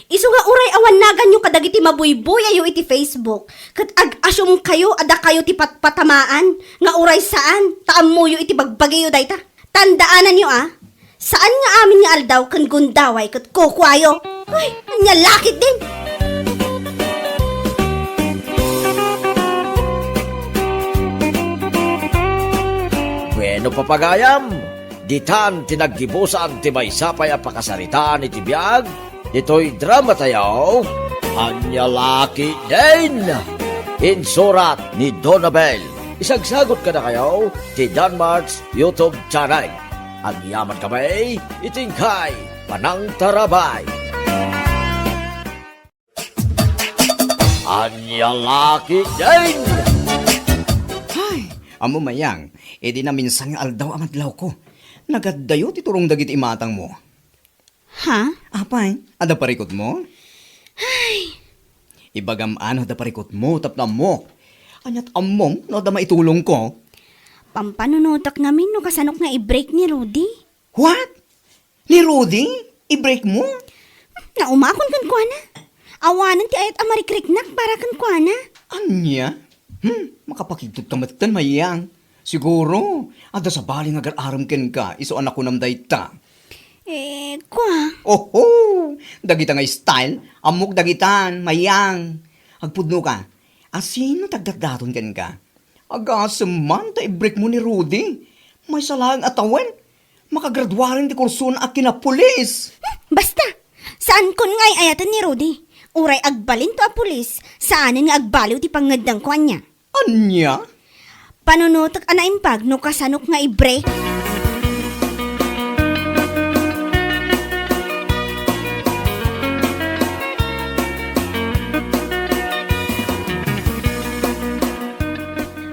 Isu nga uray awan naganyo kadagiti mabuybuyayo iti Facebook, ket ag-assume kayo a dakayo ti patpatamaan, nga uray saan, ta ammoyo iti bagbagiyo dayta. Tandaananyo a, saan nga amin nga aldaw ken gundaway ket kukuayo. Ay, ania lakit din! Pagayam, ditan ti naggibusan ti maysa pay a pakasaritaan iti biag ditoy dramatayo, Ania La Ketdin! Insurat ni Donabel. Isagsagot kadakayo ti Danmart's YouTube channel. Agyamankami iti inkay panangtarabay. Ania La Ketdin! Hay, ammo, Mayang, idi naminsan nga aldaw a madlawko, nagaddayo ti turong dagiti imatangmo. Ha? Apay, adda parikutmo? Ay! Ibagam a no adda parikutmo tapno ammok. Ania't ammom no adda maitulongko? Pampanunotek ngamin no kasanok nga i-break ni Rudy. What? Ni Rudy? I-break mo? Naumakon kenkuana. Awanen ti ayat a marikriknak para kenkuana. Ania? Hmm, makapakigtot ka metten, Mayang. Siguro, adda sabali nga agar-arem kenka, isu a nakunam dayta. Eh, kua? Oho! Dagita nga style, ammok dagitan, Mayang. Agpudno ka. Asino ti agdatdaton kenka? Agasem man ta i-break mo ni Rudy. Maysa laeng a tawen, makagraduaren ti kursona a kinapulis. Hmm, basta! Saankon nga ay-ayaten ni Rudy. Uray agbalinto a pulis, saanen nga agbaliw ti pangngeddengko ania. Ania? Panunotek a naimbag no kasanok nga i-break.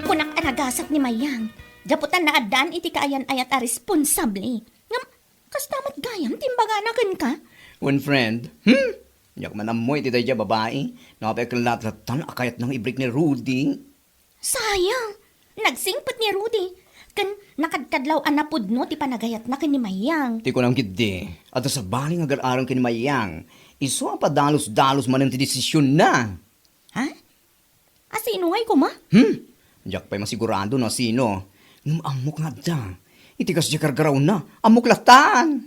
Kunak a nagasat ni Mayang. Gapu ta naaddaan iti kaayan-ayat a responsable. Ngem, kasta met gayam ti imbagana kenka? Wen, friend. Hmm? Diak man ammo iti daydiay a babai. No apay ket latlatta a kayatna nga i-break ni Rudy. Sayang! Nagsingpet ni Rudy. Ken nakadkadlaw a napudno ti panagayatna ken ni Mayang. Ti kunam ketdi, adda sabali nga agar-arem ken ni Mayang. Isu a padalus-dalus manen ti desisionna. Ha? Asino ngay koma? Hmm? Diak pay masigurado no asino. Ngem ammok nga adda. Iti kasdiay gargarawna, ammok lattan.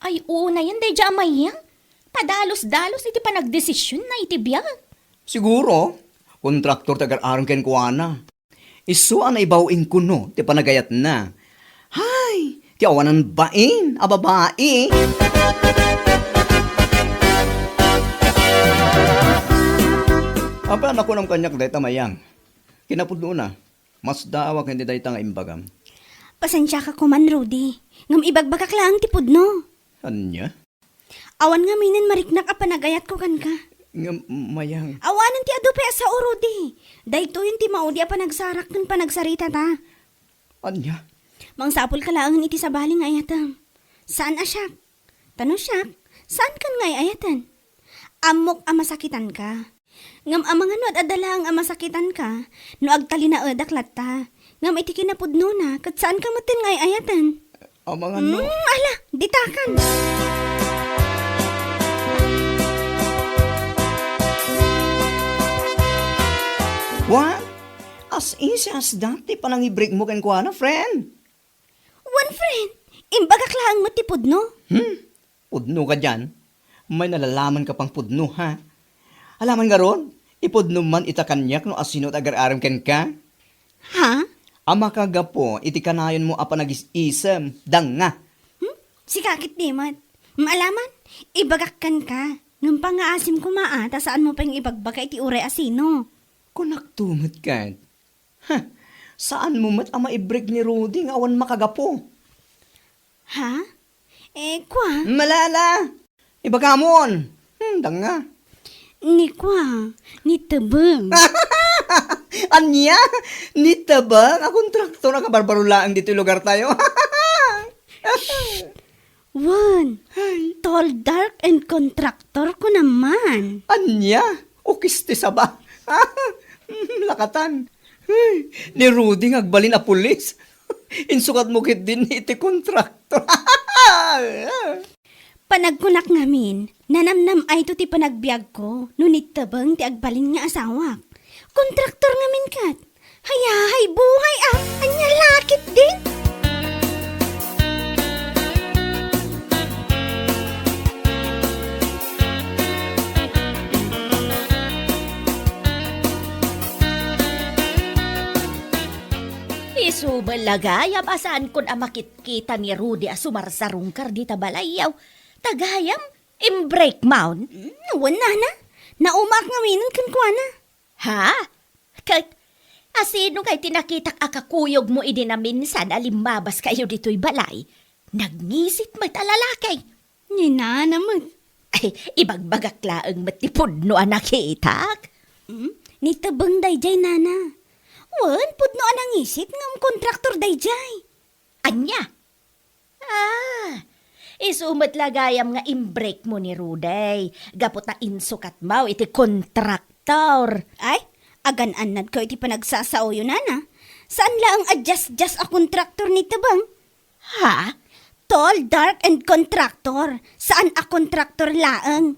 Ay, unayen daydiay a Mayang. Padalus-dalus iti panagdesisionna iti biag. Siguro, kontraktor ti agar-arem kenkuana. Isu a naibaw inkuno ti panagayatna. Hay, ti awanan bain a babai. Apay a nakunam kaniak dayta, Mayang? Kinapudnona, masdaawak iti dayta nga imbagam. Pasensiaka koman, Rudy. Ngem ibagbagak laeng ti pudno. Ania? Awan ngaminen mariknak a panagayatko kenka. Ngem, Mayang. Awanen ti adu pay a sao, Rudy. Daytoyen ti maudi a panagsarak ken panagsaritata. Ania? Mangsapulka laengen iti sabali nga ayatem. Saan a siak. Ta no siak, saankan nga ay-ayaten. Ammok a masakitanka. Ngem amangan no ad-adda laeng a masakitanka, no agtalinaedak latta. Ngem iti kinapudnona, ket saanka metten nga ay-ayaten. Amangan no. Mm, ala, ditakan. What? As easy as that, ti panangibreak mo kenkuana, friend? Wen, friend, imbagak laeng met ti pudno. Hmm? Pudno ka dian? May nalalaman ka pang pudno, ha? Alaman ngarud, ipudno man ita kaniak no asino ti agar-arem kenka? Ha? A makagapu iti kanayonmo a panagis-isem, danga. Hmm? Sika ket di met. Maalaman, ibagak kenka. Ngem pangngaasim koma a, ta saanmo pay nga ibagbaga iti uray a sino. Kunakto met ket. Heh, saanmo met a maibreak ni Rudy nga awan makagapu. Ha? Eh, kua? Malala! Ibagamon! Hmm, danga. Ni kua, ni Tebeng. Ania? Ni Tebeng? A kontraktor a kabarbaro laeng ditoy lugartayo. Wen, ay, tall, dark, and contractor ko naman. Ania? Ukis ti saba. Lakatan. Ay, ni Rudy nga agbalin a pulis. Insukatmo ketdin iti kontraktor. Panagkunak ngamin, nanamnam-ayto ti panagbiagko no ni Tebeng ti agbalin nga asawak. Kontraktor ngamin ket. Hayahay buhay a, ania la ketdin? Isu Ubal la gayam a saankon a makitkita ni Rudy a sumarsarungkar dita balayyo. Ta gayam, imbreak maon. Hmm, wen, nana. Naumaak ngamin kenkuana. Ha? Ket, asino ngay ti nakitak a kakuyogmo idi naminsan a limmabaskayo ditoy balay? Nagngisit met a lalaki. Ni nana met. Ay, ibagbagak laeng met ti pudno a nakitak. Hmm? Ni Tebeng daydiay, nana. Wen, pudno a nangisit ngem kontraktor daydiay. Ania? Ah, isu met la gayam nga imbreakmo ni Rudy, gapu ta insukatmo iti kontraktor. Ay, agan-annadko iti panagsasaoyo, nana. Saan laeng a diasdias a kontraktor ni Tebeng. Ha? Tall, dark, and kontraktor. Saan a kontraktor laeng.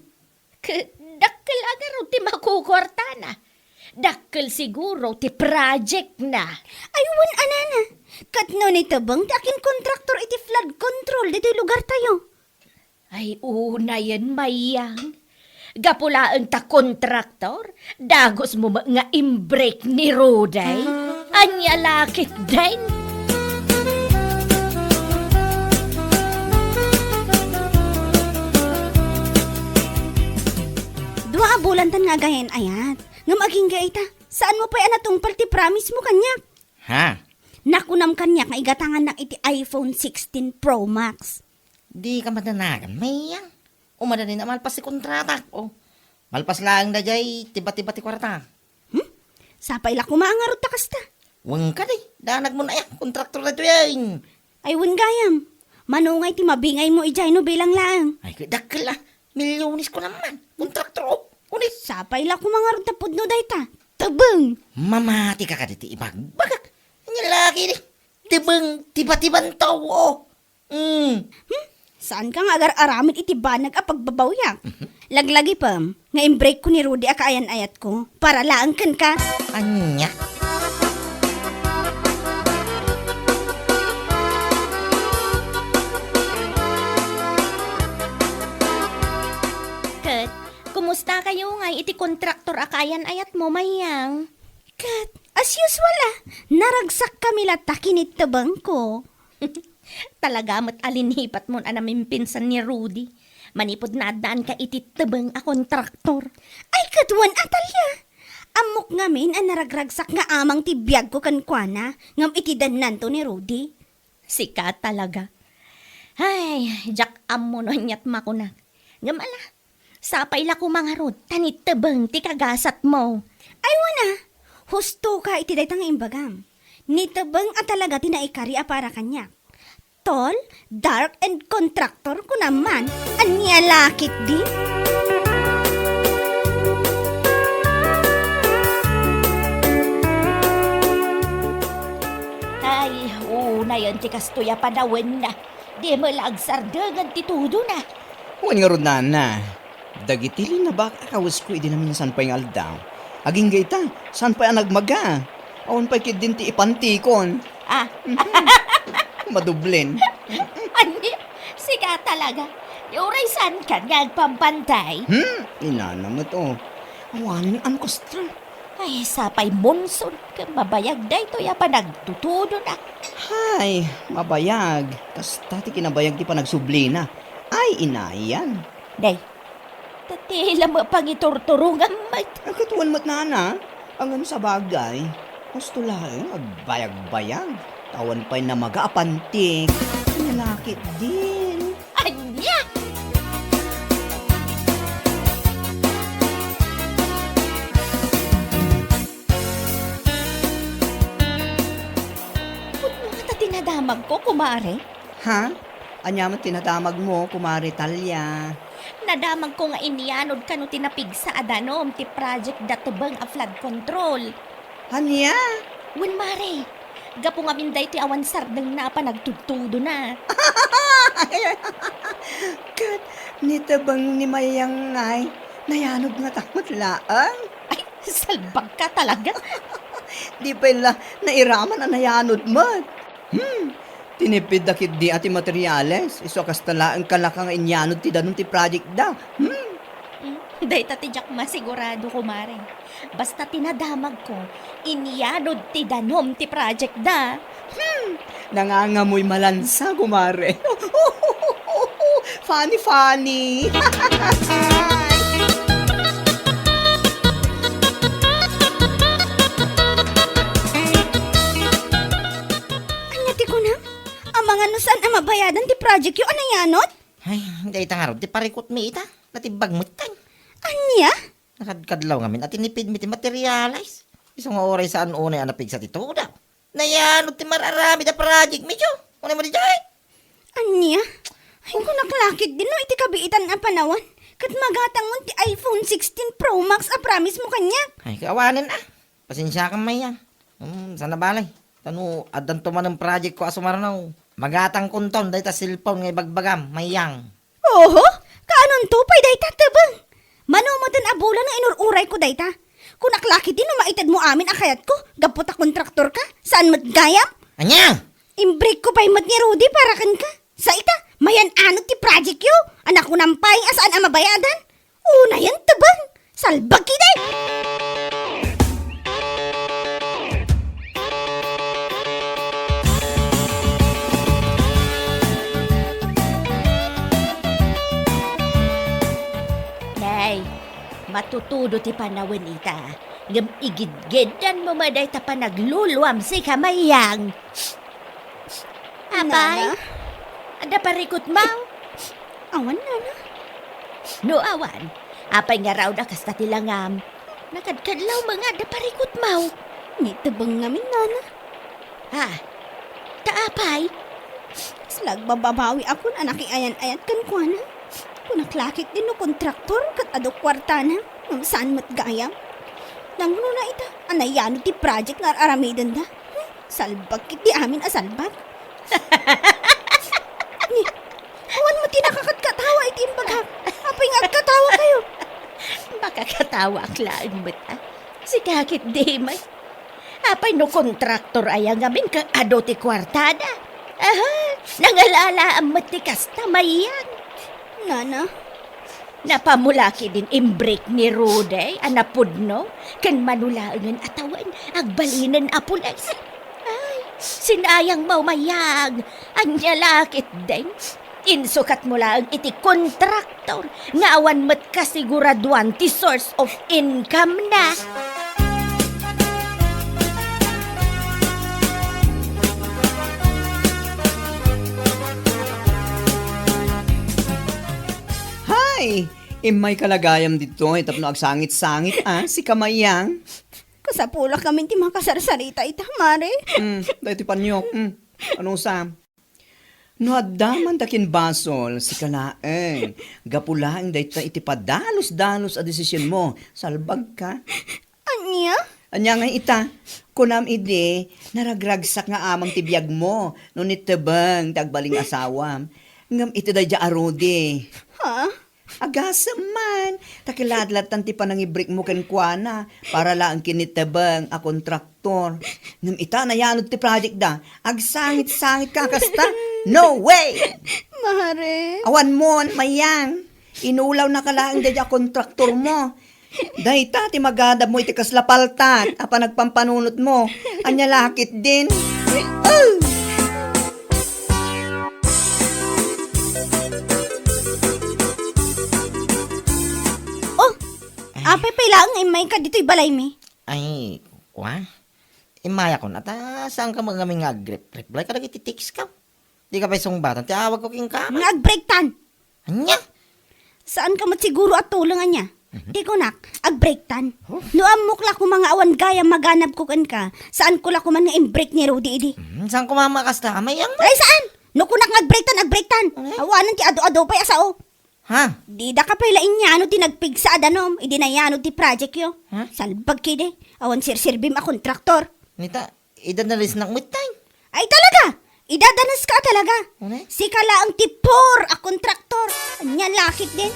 Ket dakkel a ngarud ti makukuartana. Dakkel siguro ti project na. Ay, wen a, nana. Ket no ni Tebeng ti akinkontraktor iti flood control ditoy lugartayo. Ay, unayen, Mayang. Gapu laeng ta kontraktor, dagusmo met nga imbreak ni Rudy. Ania la ketdin? Dua a bulantan nga agayan-ayat. Ngem agingga ita, saanmo pay a natungpal ti promise mo kaniak? Ha? Nakunam kaniak nga igatangannak iti iPhone sixteen Pro Max. Dika madanagan, Mayang. O madani a malpas ti kontratak, o. Malpas laeng daydiay ti batiba ti kuarta. Hmm? Sapay la koma a ngarud ta kasta. Wen kadi, danagmon aya, kontraktor daytoy ay. Ay, wen gayam. Mano ngay ti mabingaymo idiay no bilang laeng? Ay, ket dakkel a. Milyones ko naman. Kontraktor, o. Unis. Sapay la koma ngarud ta pudno dayta. Tebeng! Mamatika kadi ti ibagbagak. Ania la ketdi? Tebeng, tiba-tiban tao, o. Mm. Hmm? Saanka nga agar-aramid iti banag a pagbabawiak? Mhm. Laglagipem nga imbreakko ni Rudy a kaayan-ayatko para laeng kenka. Ania? Ket, kumustakayo ngay iti kontraktor a kaayan-ayatmo, Mayang? Ket, as usual, a, naragsakami latta ken ni Tebengko. Talaga met a linipatmon a namimpinsan ni Rudy. Manipud naaddaanka iti tebeng a kontraktor. Ay, ket wen, Atalia. Ammok ngamin a naragragsak nga amang ti biagko kenkuana, ngem iti dennanto ni Rudy. Sika talaga. Ay, diak ammo no aniat makunak. Ngem ala, sapay la koma ngarud, ta ni Tebeng ti kagasatmo. Ay, wen a, hustoka iti dayta nga imbagam. Ni Tebeng a talaga ti naikari a para kaniak. Tall, dark, and contractor, kunam man. Ania la ketdi? Ay, unayen ti kastoy a panawen. Di met la agsardengen ti tudona. Wen ngarud, nana. Dagiti linnabak a kawesko idi naminsan pay nga aldaw. Agingga ita, saan pay a nagmaga? Awan pay ketdin ti ipantikon. Ah. Mhm. Madublen. Ania? Sika talaga. Uray saankan nga agpampantay? Hmm? Inana met, o. Awanen a kasta. Ay, sapay monson, ket mabayag daytoy a panagtutudona. Hay, mabayag. Kasta ti kinabayag ti panagsublina. Ay, inayan. Day, ta ti la met pangiturturongam met. Ay, ket wen met, nana. Ngem sabagay, husto laeng agbayagbayag. Awan pay namaga a pantik. Ania la ketdin? Ania? Pudno ngata ti nadamagko, kumare. Ha? Ania met ti nadamagmo, kumare Talia? Nadamagko nga inyano kano ti napigsa a danum ti project da Tebeng a flood control. Ania? Wen, mare, gapu ngamin daytoy awan sardengna a panagtudtudona. Ket ni Tebeng ni Mayang ngay, nayanod ngata met laeng? Ay, salbagka talaga. Di pay la nairaman a nayanod met. Hmm, tinipidda ketdi a ti materiales, isu a kasta laeng kalaka nga inyanod ti danum ti project da. Hmm. Hmm, dayta ti diak masigurado, kumare. Basta ti nadamagko, inyanod ti danum ti project da. Nangangamoy malansa, kumare. Funny, funny. Ania ti kunam? Amangan no saan a mabayadan ti project yo a nayanod? Ay, dayta ngarud ti parikutmi ita. Natibbag metten. Ania? Nakadkadlaw ngamin a tinipidmi ti materialis. Isu nga uray saan unay a napigsa ti tudaw. Nayanod ti mar-aramid a project mi, Diyo. Unay mo di jay? Ania? Ay, kunak lakit din no iti kabiitan a panawan. Ket magatangmon ti iPhone sixteen Pro Max a promise mo kaniak. Ay, kaawanen a. Pasensiakan, Mayang. Hmm, sana balay. Ta no, addanto manen project ko a sumarno. Magatangkonton dayta cellphone nga ibagbagam, Mayang. Oho, kaanonto pay dayta, Tebeng? Mano metten a bulan nga inur-urayko dayta. Kunak lakit din no maitedmo amin a kayatko, gapu ta kontraktor ka, saan met gayam? Ania? Imbreak ko pay met ni Rudy para kenka. Sa ita, mayan-anod ti project yo, a nakunam pay a saan a mabayadan. Unayen, Tebeng, salbag kidi! Nay, matutudo ti panawen ita, ngem igidgiddanmo met dayta panagluluam, sika, Mayang. Apay? Nana? Adda parikutmo? Awan, Nana. No awan, apay ngarud a kasta ti langam? Nakadkadlaw met nga adda parikutmo. Ni Tebeng ngamin, Nana. Ha? Ta apay? Kasla agbababawiakon a nakiayan-ayat kenkuana. Kunak lakit din no kontraktor ket adu kuartana, ngem saan met gayam. Nangruna ita a nayanod ti project nga ar-aramidenda. Hmm, salbag kit di amin a salbag. Ni, awan met ti nakakatkatawa iti imbagak. Apay nga agkatawa kayo? Makakatawaak laeng met, a. Sika ket di met. Apay no kontraktor aya ngamin ket adu ti kuartada? Aha, nangalalaam met ti kasta, Mayang. Nana. Napamulaki din imbreak ni Rudy a napudno ken mano laengen a tawen, agbalinen a pulis. Ay, sinayangmo, Mayang. Ania lakit din? Insukatmo laeng iti kontraktor nga awan met kasiguraduan ti source of income na. Hay! Immay ka la gayam ditoy tapno agsangit-sangit, a, sika, Mayang. Kasapulak ngamin ti makasarsarita ita, Mare. Hmm, daytoy paniok. Hmm. Ano sa? No adda man ta kin basol, sika laeng. Gapu laeng dayta iti padalus-dalus a desisionmo, salbag ka. Ania? Ania nga ita? Kunam idi, naragragsak nga amang ti biagmo no ni Tebeng ti agbalin nga asawam. Ngem iti daydiay a Rudy. Ha? Agasem man, ta kiladladtan ti panangibrikmo kenkuana para laeng ken ni Tebeng a kontraktor. Ngem ita, nayanod ti projectda, agsangit-sangit ka kasta? No way! Mare. Awan mon, Mayang. Inulawnaka laeng daydiay a kontraktormo. Dayta ti magadabmo iti kasla paltat a panagpampanunotmo. Ania lakit din? Uh! Oh, apay pay laeng nga immayka ditoy balaymi? Ay, kua? Immayakon, ata, saan ka ngamin nga agrep-, reply kadagiti text ko? Di ka pay sungbatan ti awag ko kenka? Nga agbreaktan! Ania? Saan ka met siguro a tulong ania? Mhm. Ti kunak, agbreaktan. Huh? No ammok la koma nga awan gayam maganabko kenka, saan ko la koman nga imbreak ni Rudy idi. Mhm, saan ko makasta? Amay ang Ay, saan? No kunak nga agbreaktan, agbreaktan. Ay. Awanen ti adu-adu pay a sao. Ha? Dida ka pay la inyano ti nagpigsa a danum, idi nayano ti project yo. Ha? Salbag kidi, awan sirsirbim a kontraktor. Nita, ida nalisnak met tay. Ay talaga! Idadanes ka talaga. Ano? Sika laeng ti poor a kontraktor. Ania lakit din.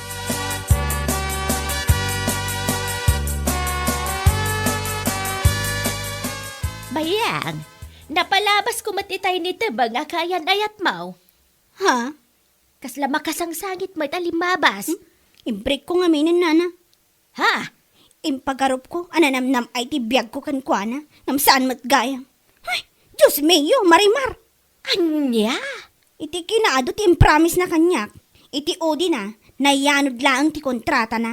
Bayang, napalabas ko met itay ni Tebeng a kayan-ayatmo. Ha? Kasla makasangsangit met a limmabas. Hmm? Imbreak ko ngaminen, nana. Ha? Impagarupko a nanamnam-ay ti biagko kenkuana, ngem saan met gayam. Ay, Dios mio, Marimar! Ania? Iti kinaadu ti impromise na kaniak, iti udi na, nayanod laeng ti kontratana.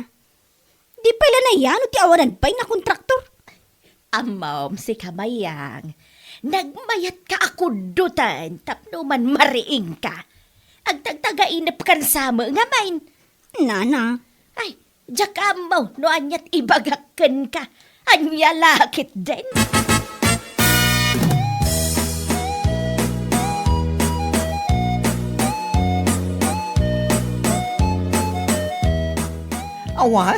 Di pay la nayanod ti awanan pay nga kontraktor. Ammom, sika Mayang, nagmayatka a kuddoten tapno man mariingka. Agtagtagainepkan sa met ngamin. Nana. Ay, diak ammo no aniat ibagak kenka. Ania la ketdin? Awa,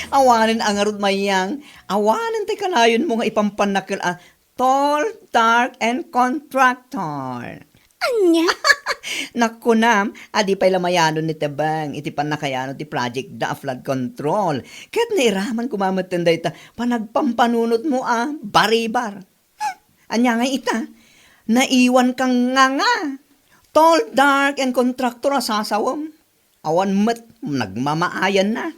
awanen a ngarud, Mayang. Awanen ti kanayonmo nga ipampannakel a tall, dark, and contractor. Ania? Nakunam, a di pay la mayanon ni Tebeng iti pannakayano ti project da a flood control. Ket nairaman koma metten dayta panagpampanunotmo a baribar. Hmm, ania ngay ita? Naiwan kang nganga. Tall, dark, and contractor a sasawem. Awan met nagmamaayanna.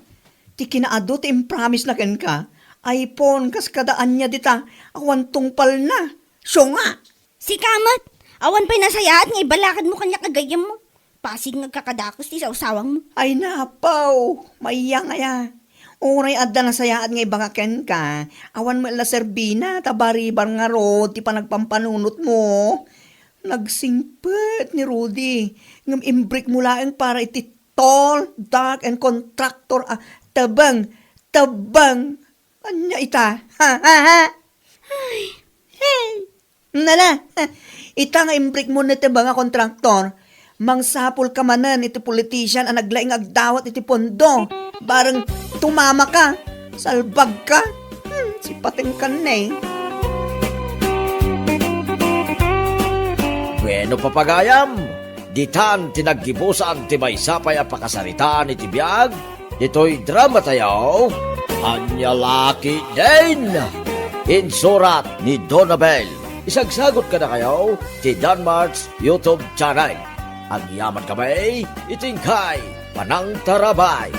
Ti kinaadu ti impromise na kenka, iPhone kas kada ania dita, awan tungpalna. Siunga! Sika met, awan pay nasayaat nga ibalakadmo kaniak a gayyemmo. Pasig nga agkakadakes ti sawsawangmo. Ay napaw, Mayang aya. Uray adda nasayaat nga ibagak kenka, awan met la serbina ta baribar ngarud ti panagpampanunotmo. Nagsingpet ni Rudy, ngem imbrikmo laeng para iti tall, dark, and contractor a Tebeng, Tebeng. Ania ita? Ha, ha, ha? Ay. Hey. Nala, ita nga imbrikmo ni Tebeng a contractor. Mangsapulka manen iti politician a naglaing agdawat iti pondo. Bareng tumamaka, salbagka. Hmm, sipatengkan ne. Bueno, papagayam, ditan ti naggibusan ti maysa pay a pakasaritaan iti biag ditoy drama tayo, Ania la ketdin. Insurat ni Donabel. Isagsagot kadakayo ti Danmart's YouTube channel. Agyaman kami iti inkay panangtarabay.